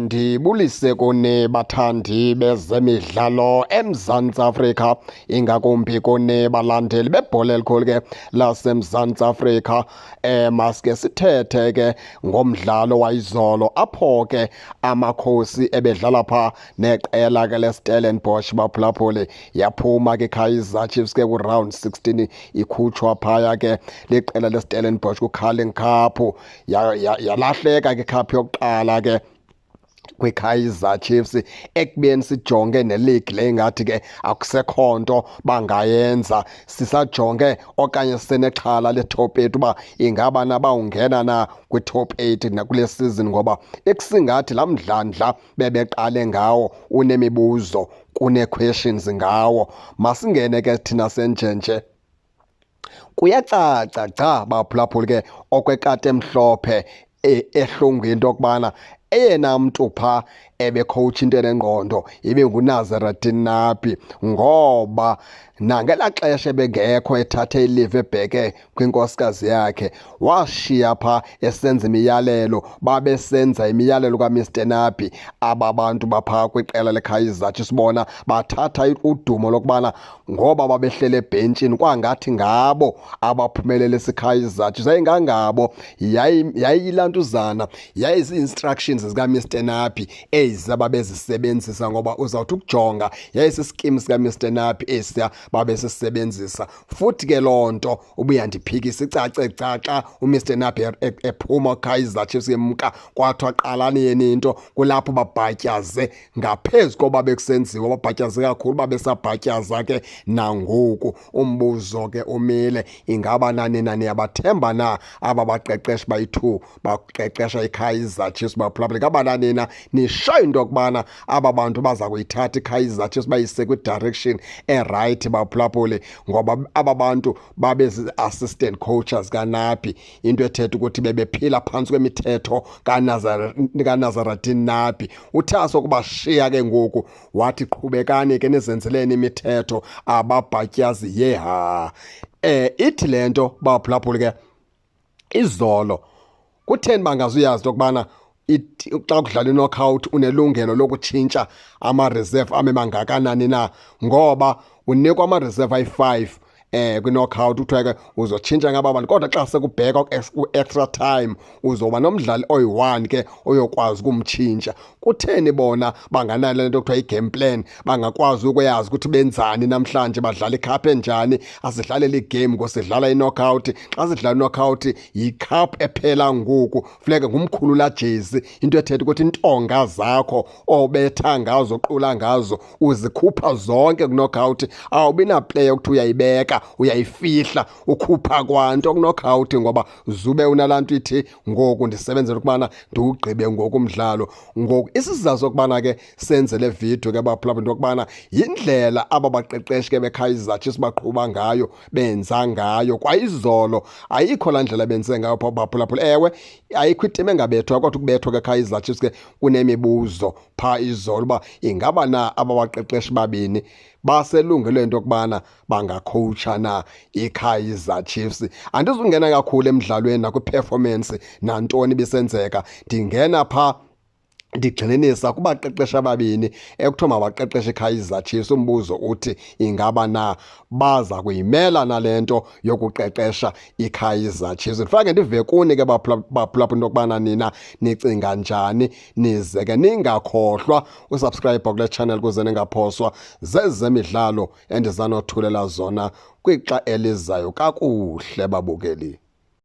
Ndibulise kuni bathandi bezemidlalo eMzantsi Afrika, ingakumbi kuni balandeli bebhola elikhulu ke laseMzantsi Afrika. Maske sithethe ke ngomdlalo wayizolo apho ke Amakhosi ebedlala pha neqela ke leStellenbosch baphulaphuli. Yaphuma ke Kaizer Chiefs ke ku-round 16, ikhutshwa phaya ke liqela leStellenbosch ku-Carling Cup. Yalahleka ke cup yokuqala ke kwiKaizer Chiefs, ekubeni sijonge neleague le ngathi ke akusekho nto bangayenza, sisajonge okanye sisenexhala le-top 8 uba ingaba na bawungena na kwi-top 8 nakule season, ngoba ekusingathi laa mdlandla bebeqale ngawo unemibuzo, kune-questions ngawo. Masingene ke thina senjenje. Kuyacaca gca baphulaphuli ke okwekati emhlophe ehlungwini into yokubana eyena mntu phaa ebekhowutsha into enengqondo ibe nguNasreddine Nabi, ngoba nangelaa xesha ebengekho ethathe ilive ebheke kwinkosikazi yakhe, washiya phaa esenza imiyalelo, babesenza imiyalelo kaMr Nabi aba bantu baphaa kwiqela leKaizer Chiefs. Bona bathatha udumo lokubana ngoba babehlele ebhentshini kwangathi ngabo abaphumelele isiKaizer Chiefs. Yayingangabo, yayilantuzana, yayizii-instructions zikaMr Nabi ezi ababezisebenzisa, ngoba uzawuthi ukujonga yayisiskim sikaMr Nabi esiya babesisebenzisa. Futhi ke loo nto ubuyandiphikisa icace gca xa uMr Nabi ephuma Kaizer Chiefs emka, kwathiwa qalani yena into, kulapho babhatyaze ngaphezu koba bekusenziwa, babhatyaze kakhulu, babesabhatyaza ke nangoku. Umbuzo ke umile, ingaba nani na niyabathemba na aba baqeqeshi bayi-2 baqeqesha iKaizer Chiefs baphulaphula? Ingaba nani na nisho into yokubana aba bantu baza kuyithatha iKaizer Chiefs bayise kwi-direction erayithi baphulaphuli? Ngoba aba bantu babezi-assistant coaches kaNabi, into ethetha ukuthi bebephila phantsi kwemithetho kaNasreddine Nabi. Uthe asokubashiya ke ngoku wathi qhubekani ke nizenzeleni imithetho, ababhatyazi yeha. Ithi le nto baphulaphuli ke izolo kutheni bangazuyazi into yokubana xa kudlala i-knockout unelungelo lokutshintsha ama-reserve ame mangakanani na, ngoba unikwa ama-reserve ayi-5 kwi-knockout, kuthiwa ke uzotshintsha ngaba bantu, kodwa xa sekubhekwa ku-extra time uzoba nomdlali oyi-1 ke oyokwazi ukumtshintsha. Kutheni bona banganayo le nto kuthiwa i-game plan, bangakwazi ukuyazi ukuthi benzani namhlanje, badlala icup enjani? Asidlaleli igame ngosidlala i-knockout. Xa sidlala i-knockout yicup ephela ngoku, funeke ngumkhulula jezi, into ethetha ukuthi intonga zakho obetha ngazo qula ngazo uzikhupha zonke ku-knockout, awubi naplayer ukuthi uyayibeka uyayifihla, ukhupha kwanto ku-knockout, ngoba zube unalaa nto ithi ngoku ndisebenzela ukubana ndiwugqibe ngoku umdlalo. Ngoku isizathu sokubana ke senze le video ke baphulaphula into yokubana yindlela aba baqeqeshi ke beKaizer Chiefs baqhuba ngayo, benza ngayo. Kwayizolo ayikho laa ndlela benze ngayo phaa baphulaphula. Ewe, ayikho itim engabethwa, kodwa ukubethwa keKaizer Chiefs ke kunemibuzo phaa izolo uba ingaba na aba baqeqeshi babini baselungelweni into yokubana bangakhowutsha na iKaizer Chiefs. Andizungena kakhulu emdlalweni nakwi-performance nantoni ibisenzeka, ndingena phaa ndigxininisa kubaqeqeshi ababini ekuthiwa mabaqeqeshe iKaizer Chiefs. Umbuzo uthi ingaba na baza kuyimela nale nto yokuqeqesha iKaizer Chiefs? Ndifake ndive kuni ke baphulaphula into yokubana nina nicinga njani, nize ke ningakhohlwa usubscribe kule channel ukuze ningaphoswa zezemidlalo endizanothulela zona kwixa elizayo. Kakuhle babukeli.